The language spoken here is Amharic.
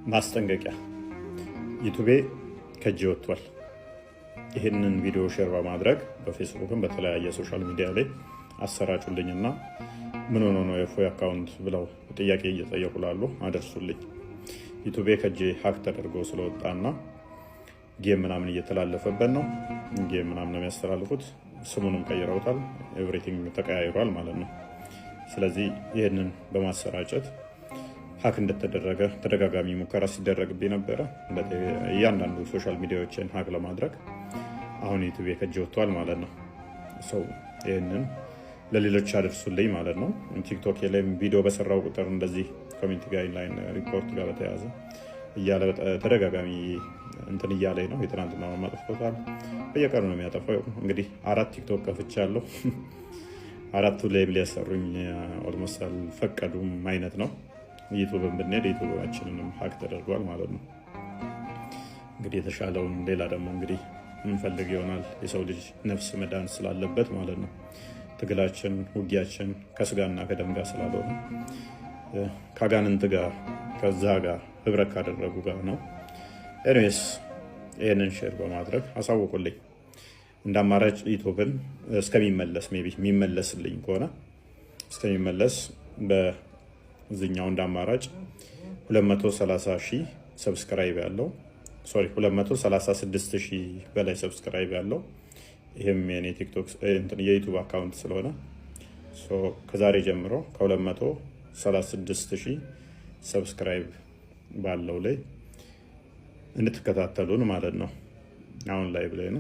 ማስጠንቀቂያ፣ ዩቱቤ ከእጅ ወጥቷል። ይህንን ቪዲዮ share በማድረግ በፌስቡክም በተለያየ social media ላይ አሰራጩልኝና ምን ሆኖ ነው የእፎይ account ብለው ጥያቄ እየጠየቁ ላሉ አደርሱልኝ። ዩቱቤ ከእጄ hack ተደርጎ ስለወጣና game ምናምን እየተላለፈበት ነው። Game ምናምን ነው የሚያስተላልፉት። ስሙንም ቀይረውታል። Everything ተቀያይሯል ማለት ነው። ስለዚህ ይህንን በማሰራጨት hack እንደተደረገ፣ ተደጋጋሚ ሙከራ ሲደረግብኝ ነበረ፣ እያንዳንዱ social media ዎችን hack ለማድረግ። አሁን ዩቱብ ከእጄ ወጥቷል ማለት ነው። So ይህንን ለሌሎች አድርሱልኝ ማለት ነው። ቲክቶክ ላይም ቪዲዮ በሰራው ቁጥር እንደዚህ community guideline report ጋር በተያያዘ እያለ ተደጋጋሚ እንትን እያለኝ ነው። የትናንትና አጥፍቶታል። በየቀኑ ነው የሚያጠፋው። እንግዲህ አራት ቲክቶክ ከፍቻለሁ። አራቱ ላይም ሊያሰሩኝ almost አልፈቀዱም አይነት ነው። ዩቱብን ብንሄድ ዩቱባችንንም hack ተደርጓል ማለት ነው። እንግዲህ የተሻለውን ሌላ ደግሞ እንግዲህ የምንፈልግ ይሆናል። የሰው ልጅ ነፍስ መዳን ስላለበት ማለት ነው። ትግላችን ውጊያችን ከስጋና ከደም ጋር ስላልሆነ ከአጋንንት ጋር፣ ከዛ ጋር ህብረት ካደረጉ ጋር ነው። Anyways፣ ይህንን share በማድረግ አሳውቁልኝ። እንደ አማራጭ ዩቱብን እስከሚመለስ፣ maybe የሚመለስልኝ ከሆነ እስከሚመለስ፣ በዚኛው እንደ አማራጭ 230 ሺህ subscribe ያለው፣ sorry፣ 236 ሺህ በላይ subscribe ያለው፣ ይህም የኔ ቲክቶክ የዩቱብ account ስለሆነ ከዛሬ ጀምሮ ከ236 ሺህ subscribe ባለው ላይ እንድትከታተሉን ማለት ነው። አሁን live ላይ ነው።